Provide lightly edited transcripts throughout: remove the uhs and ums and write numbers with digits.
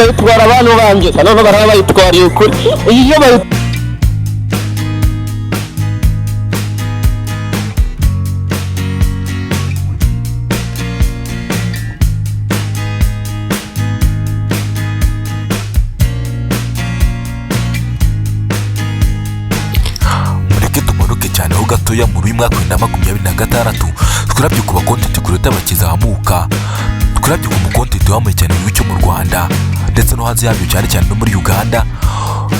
Mutayitwara abantu banjye, none baraba bayitwariye ukuri iyi iyo bayi. Mureke tumanuke cyane ho gatoya muri uyu mwaka wa 2026, twirabye ku ba content creator bakizamuka, twirabye ku mu content wamamaye cyane mu gihugu cyo mu Rwanda ndetse no hanze yabyo, cyane cyane no muri Uganda,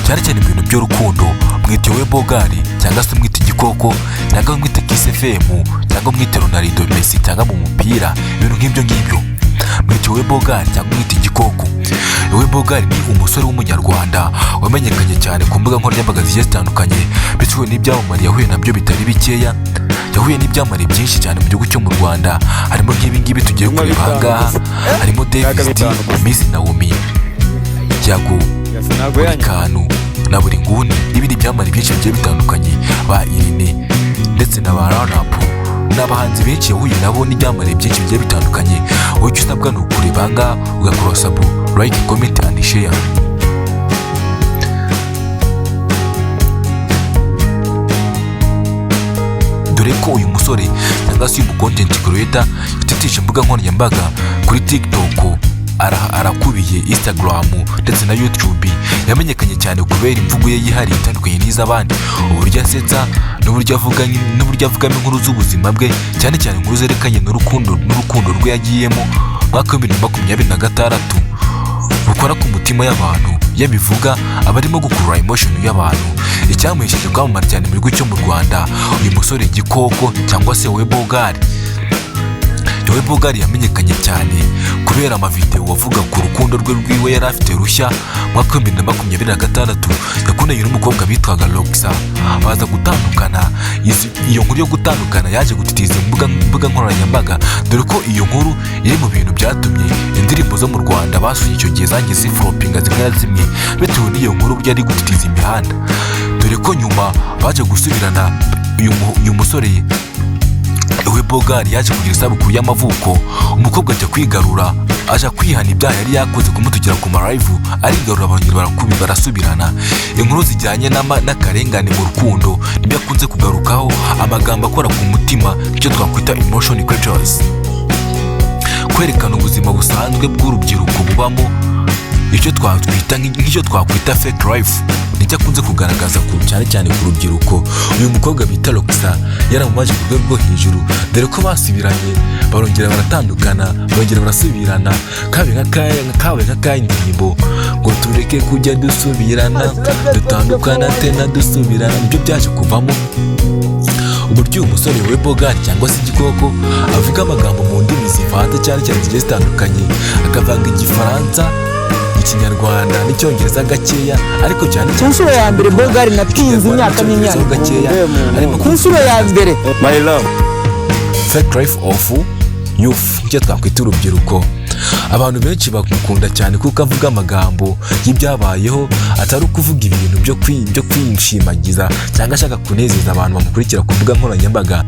cyane cyane mu bintu by'urukundo. Mwite we Bogari, cyangwa se mwite Igikoko, cyangwa mwite Kiss FM, cyangwa mwite Ronaldo, Messi, cyangwa mu mupira, ibintu nk'ibyo ngibyo. Mwite we Bogari cyangwa mwite Igikoko. We Bogari ni umusore w'umunyarwanda wamenyekanye cyane ku mbuga nkoranyambaga zigiye zitandukanye bitewe n'ibyamamare yahuye nabyo bitari bikeya. Yahuye n'ibyamamare byinshi cyane mu gihugu cyo mu Rwanda, harimo nk'ibi ngibi tugiye kureba aha ngaha, harimo Davis D, Miss Naomi, Yago, buri kantu na buri nguni, n'ibindi byamamare byinshi bigiye bitandukanye, ba Irene ndetse na ba Ranapu. Ni abahanzi benshi yahuye nabo n'ibyamamare byinshi bigiye bitandukanye. Wowe icyo usabwa ni ukureba aha ngaha, ugakora sub, like, comment and share. Dore ko uyu musore cyangwa se uyu mu content creator yatitije imbuga nkoranyambaga kuri TikTok, arakubiye Instagram ndetse na YouTube. Yamenyekanye cyane kubera imvugo ye yihariye itandukanye n'iz'abandi, uburyo asetsa n'uburyo avuga, n'uburyo avugamo inkuru z'ubuzima bwe, cyane cyane inkuru zerekanye n'urukundo rwe yagiyemo mu mwaka wa 2026, bukora ku mutima y'abantu. Iyo abivuga aba arimo gukurura emotion y'abantu. Icyamuhesheje kwamamara cyane mu gihugu cyo mu Rwanda, uyu musore Igikoko cyangwa se we Bogari, we Bogari yamenyekanye cyane kubera amavideo avuga ku rukundo rwe rwiwe yari afite rushya. Mu mwaka wa 2026 yakundanye n'umukobwa bitwaga Roxa, baza gutandukana. Iyo nkuru yo gutandukana yaje gutitiza imbuga nkoranyambaga, dore ko iyo nkuru iri mu bintu byatumye indirimbo zo mu Rwanda basuye icyo gihe zagiye ziflopinga zimwe na zimwe bitewe n'iyo nkuru byari gutitiza imihanda. Dore ko nyuma baje gusubirana. Uyu musore we Bogari yaje kugira isabukuru y'amavuko, umukobwa ajya kwigarura, aja kwihana ibyaha yari yakoze kumutugira ku ma live, arigarura, barongera barasubirana. Inkuru zijyanye n'akarengane mu rukundo nibyo akunze kugarukaho, amagambo akora ku mutima, icyo twakwita emotion creatures, kwerekana ubuzima busanzwe bw'urubyiruko bubamo, icyo twakwita nk'icyo twakwita fake life, nicyo akunze kugaragaza cyane cyane ku rubyiruko. Uyu mukobwa bita Roxa yaramubaje ku rwego rwo hejuru, dore ko basubiranye, barongera baratandukana, barongera barasubirana, kabe nka ka indirimbo ngo "Tureke kujya dusubirana, dutandukana tena dusubirana", nibyo byaje kuvamo. Uburyo uyu musore we Bogari cyangwa se Igikoko avuga amagambo mu ndimi zivanze cyane cyane zigiye zitandukanye, akavanga Igifaransa, Ikinyarwanda n'Icyongereza gakeya, ariko cyane Ku cyane nshuro ya mbere Bogari natinze imyaka n'imyaka gakeya arimo ku nshuro ya mbere. My love. Fake life of youth, icyo twakwita urubyiruko. Abantu benshi bamukunda cyane kuko avuga amagambo y'ibyabayeho, atari ukuvuga ibintu byo kwishimagiza cyangwa ashaka kunezeza abantu bamukurikira ku mbuga nkoranyambaga.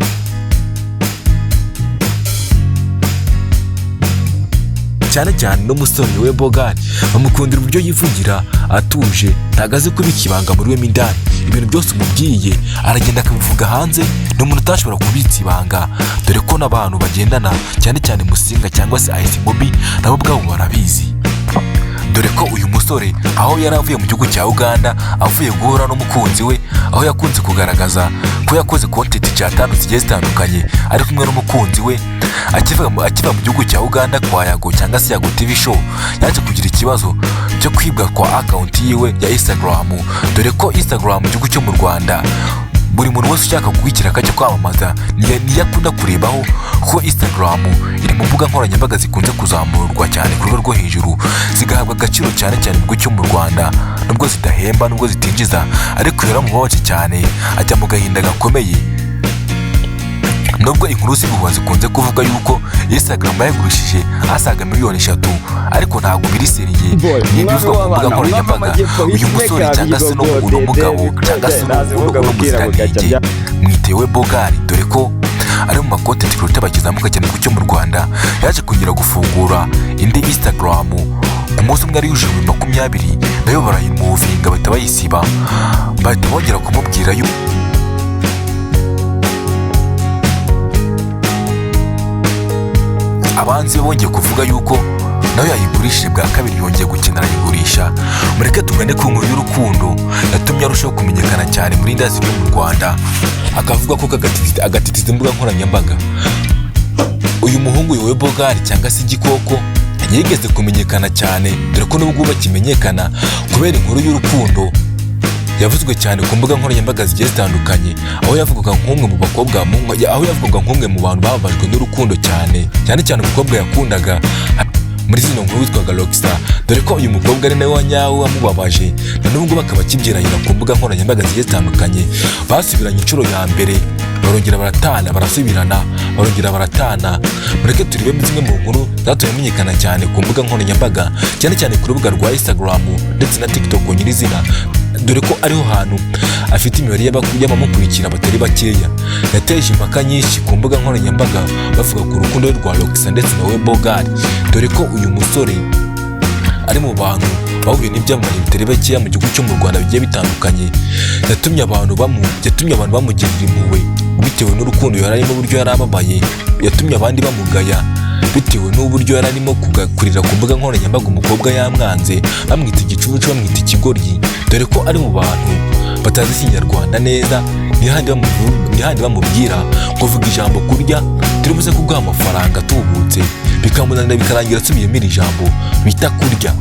Cyane cyane n'umusore we Bogari bamukundira uburyo yivugira atuje, ntabwo azi kubika ibanga muri we mo indani. Ibintu byose umubwiye aragenda akabivuga hanze, ni umuntu utashobora kubitsa ibanga, dore ko n'abantu bagendana, cyane cyane Musinga cyangwa se Ice Mobi, nabo ubwabo barabizi. Dore ko uyu musore aho yari avuye mu gihugu cya Uganda, avuye guhura n'umukunzi we, aho yakunze kugaragaza ko yakoze content cyatanu zigiye zitandukanye ari kumwe n'umukunzi we, akiva mu gihugu cya Uganda kwa Yago cyangwa se Yago TV Show, yaje kugira ikibazo cyo kwibwa kwa account yiwe ya Instagram. Dore ko Instagram mu gihugu cyo mu Rwanda buri muntu wese ushaka gukurikira akajya kwamamaza niyo akunda kurebaho, kuko Instagram iri mu mbuga nkoranyambaga zikunze kuzamurwa cyane ku rwego rwo hejuru, zigahabwa agaciro cyane cyane mu gihugu cyo mu Rwanda, nubwo zidahemba, nubwo zitinjiza, ariko yaramubabaje cyane, ajya mu gahinda gakomeye. Nubwo inkuru z'ibihuha zikunze kuvuga yuko Instagram bayigurishije asaga miliyoni 3, ariko ntabwo biri sérieux, ni ibivugwa ku mbuga nkoranyambaga. Uyu musore cyangwa se uno mugabo cyangwa se uno muziranenge mwitewe Bogari, dore ko ari mu ma content creator bakizamuka cyane mu cyo mu Rwanda, yaje kongera gufungura indi Instagram. Ku munsi umwe yari yujuje 20,000, nayo barayimuvinga, bahita bayisiba, bahita bongera kumubwira yuko abanzi be bongeye kuvuga yuko nawe yayigurishije bwa kabiri, yongeye gukina arayigurisha. Mureke tugane ku nkuru y'urukundo yatumye arushaho kumenyekana cyane muri industry yo mu Rwanda, akavuga ko agatitiza imbuga nkoranyambaga. Uyu muhungu Yowe Bogari cyangwa se Igikoko yigeze kumenyekana cyane, dore ko n'ubwo bakimenyekana kubera inkuru y'urukundo yavuzwe cyane ku mbuga nkoranyambaga zigiye zitandukanye, aho yavugaga nk'umwe mu bakobwa, aho yavugaga nk'umwe mu bantu bababajwe n'urukundo cyane cyane cyane umukobwa yakundaga muri zino nkuru witwaga Rockstar, dore ko uyu mukobwa ari nawe wa nyawe wamubabaje, na n'ubwo bakaba bakibyirahira ku mbuga nkoranyambaga zigiye zitandukanye. Basubiranye inshuro ya mbere, barongera baratana, barasubirana, barongera baratana. Mureke turebe zimwe mu nkuru zatumye amenyekana cyane ku mbuga nkoranyambaga, cyane cyane ku rubuga rwa Instagram ndetse na TikTok nyirizina, dore ko ariho hantu afite imibare y'abamukurikira batari bakeya. Yateje impaka nyinshi ku mbuga nkoranyambaga bavuga ku rukundo rwa Rockstar ndetse na we Bogari, dore ko uyu musore ari mu bantu bahuye n'ibyamamare bitari bakeya mu gihugu cyo mu Rwanda bigiye bitandukanye. Yatumye abantu bamugirira impuhwe bitewe n'urukundo yari arimo, uburyo yari ababaye. Yatumye abandi bamugaya bitewe n'uburyo yari arimo kurira ku mbuga nkoranyambaga umukobwa yamwanze, bamwita igicucu, bamwita ikigoryi, dore ko ari mu bantu batazi Ikinyarwanda neza. Ntihandi bamubwira ngo vuga ijambo kurya turi buze kuguha amafaranga atubutse, bikamunanira, bikarangira asubiyemo iri jambo bita kurya.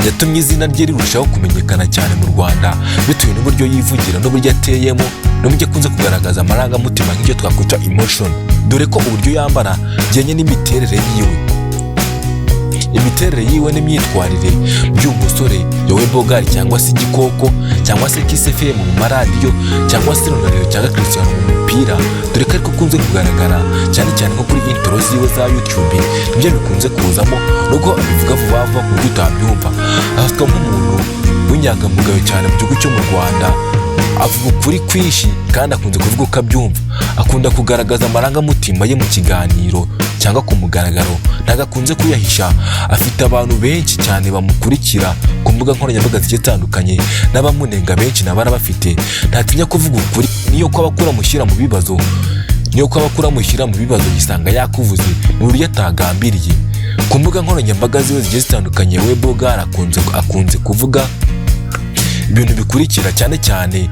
Yatumye izina rye rirushaho kumenyekana cyane mu Rwanda bitewe n'uburyo yivugira, n'uburyo ateyemo, n'uburyo akunze kugaragaza amarangamutima nk'icyo twakwita emotion, dore ko uburyo yambara bijyanye n'imiterere yiwe. Imiterere yiwe n'imyitwarire by'uyu musore Yowe Bogari cyangwa se Igikoko cyangwa se Kiss FM mu maradiyo cyangwa se Ronaldo cyangwa Cristiano mu mupira, dore ko ariko akunze kugaragara cyane cyane nko kuri intro ziwe za YouTube, nibyo bikunze kuzamo, nubwo abivuga vuba vuba ku buryo utabyumva. Afatwa nk'umuntu w'inyangamugayo cyane mu gihugu cyo mu Rwanda. Avuga ukuri kwinshi kandi akunze kuvuga uko abyumva. Akunda kugaragaza amarangamutima ye mu kiganiro cyangwa ku mugaragaro, ntabwo akunze kuyahisha. Afite abantu benshi cyane bamukurikira ku mbuga nkoranyambaga zigiye zitandukanye, n'abamunenga benshi nabo arabafite. Ntatinya kuvuga ukuri, niyo kwaba kuramushyira mu bibazo, niyo kwaba kuramushyira mu bibazo yisanga yakuvuze mu buryo atagambiriye. Ku mbuga nkoranyambaga ziwe zigiye zitandukanye, we Bogari akunze kuvuga ibintu bikurikira, cyane cyane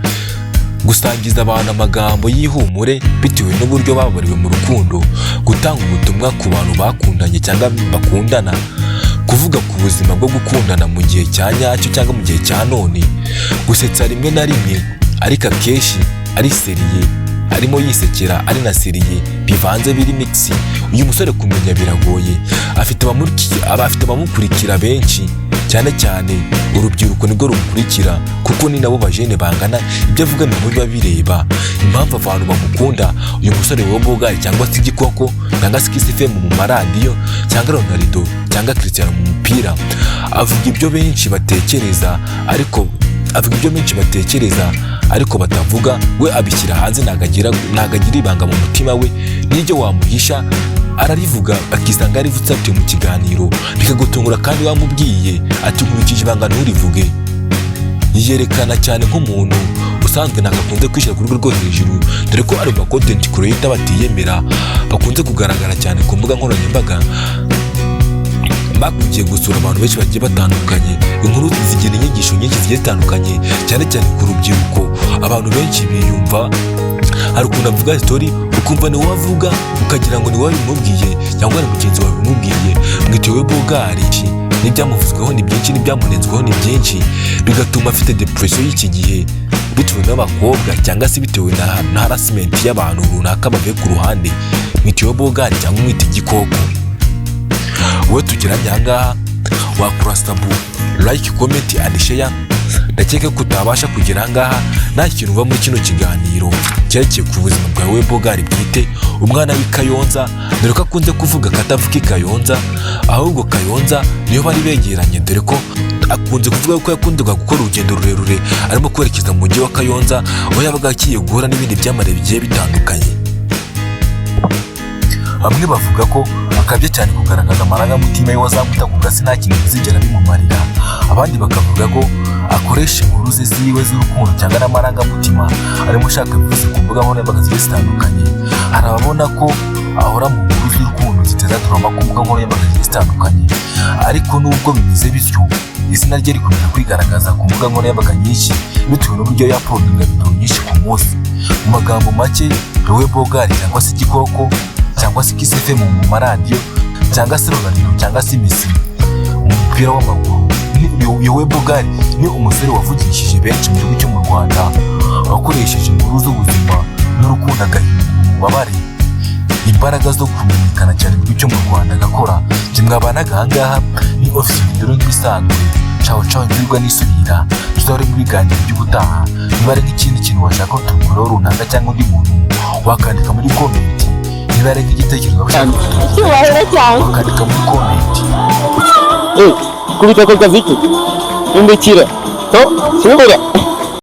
gusangiza abantu amagambo y'ihumure bitewe n'uburyo bababariwe mu rukundo, gutanga ubutumwa ku bantu bakundanye cyangwa bakundana, kuvuga ku buzima bwo gukundana mu gihe cya nyacyo cyangwa mu gihe cya none, gusetsa rimwe na rimwe ariko akenshi ari sérieux, arimo yisekera ari na sérieux, bivanze biri mix. Uyu musore kumenya biragoye. Afite abamukurikira benshi, cyane cyane urubyiruko nibwo rumukurikira, kuko ni nabo bajene bangana, ibyo avuga nabo biba bireba. Impamvu abantu bamukunda uyu musore wa Bogari cyangwa se Igikoko cyangwa se Kiss FM mu maradiyo cyangwa Ronaldo cyangwa Cristiano mu mupira, avuga ibyo benshi batekereza, ariko avuga ibyo benshi batekereza ariko batavuga. We abishyira hanze, ntabwo agira ibanga mu mutima we, n'ibyo wamuhisha ararivuga, akisanga yarivutse atuye mu kiganiro, bikagutungura kandi wamubwiye ati nkurikije ibanga nturivuge. Yiyerekana cyane nk'umuntu usanzwe, ntabwo akunze kwishyira ku rwego rwo hejuru, dore ko ari ba content creator batiyemera bakunze kugaragara cyane ku mbuga nkoranyambaga, bakungiye gusura abantu benshi bagiye batandukanye. Inkuru zigira inyigisho nyinshi zigiye zitandukanye, cyane cyane ku rubyiruko. Abantu benshi biyumva, hari ukuntu avuga story ukumva ni wowe avuga, ukagira ngo ni wowe bimubwiye cyangwa ni mugenzi wawe bimubwiye. Mwitewe Bogari n'ibyamuvuzweho ni byinshi, n'ibyamunenzweho ni byinshi, bigatuma afite depression y'iki gihe bitewe n'abakobwa cyangwa se bitewe na harassment y'abantu runaka bavuye ku ruhande. Mwitewe Bogari cyangwa umwita Igikoko, wowe tugeranye ahangaha, wakora sub, like, comment and share. Ndakeka ko utabasha kugera ahangaha nta kintu uva muri kino kiganiro cyerekeye ku buzima bwawe Bogari bwite, umwana w'i Kayonza, dore ko akunze kuvuga ko atavuka i Kayonza, ahubwo Kayonza niyo bari begeranye, dore ko akunze kuvuga ko yakundaga gukora urugendo rurerure arimo kwerekeza mu mujyi wa Kayonza, aho yabaga agiye guhura n'ibindi byamamare bigiye bitandukanye. Bamwe bavuga ko akabya cyane kugaragaza amarangamutima ye, wazamuta ku gasi nta kintu bizigera bimumarira. Abandi bakavuga ko akoresha inkuru ze ziwe z'urukundo cyangwa n'amarangamutima arimo ashaka bivuze ku mbuga nkoranyambaga zigiye zitandukanye. Hari ababona ko ahora mu nkuru z'urukundo ziteza drama ku mbuga nkoranyambaga zigiye zitandukanye. Ariko nubwo bimeze bityo, izina rye rikomeje kwigaragaza ku mbuga nkoranyambaga nyinshi bitewe n'uburyo yauploadinga video nyinshi ku munsi. Mu magambo make, Yowe Bogari cyangwa se Igikoko cyangwa se Kiss FM mu maradiyo cyangwa se Ronaldo cyangwa se Messi mu mupira w'amaguru, Yowe Bogari ni umusore wavugishije benshi mu gihugu cyo mu Rwanda, wakoresheje inkuru z'ubuzima n'urukundo agahindura ububabare imbaraga zo kumenyekana cyane mu gihugu cyo mu Rwanda agakora. Njye mwabanaga ahangaha ni Ofisi Video nk'ibisanzwe. Caho caho, imvurwa n'isubira, tuzahore mu biganiro by'ubutaha. Niba ari nk'ikindi kintu washaka ko tugukoraho runaka cyangwa undi muntu, wakandika muri comment. Niba ari nk'igitekerezo washaka ko tugukoraho, Icyubahiro cyawe. wakandika muri comment. Eh, kubita ko kaziki. Pfundikira. To, subira.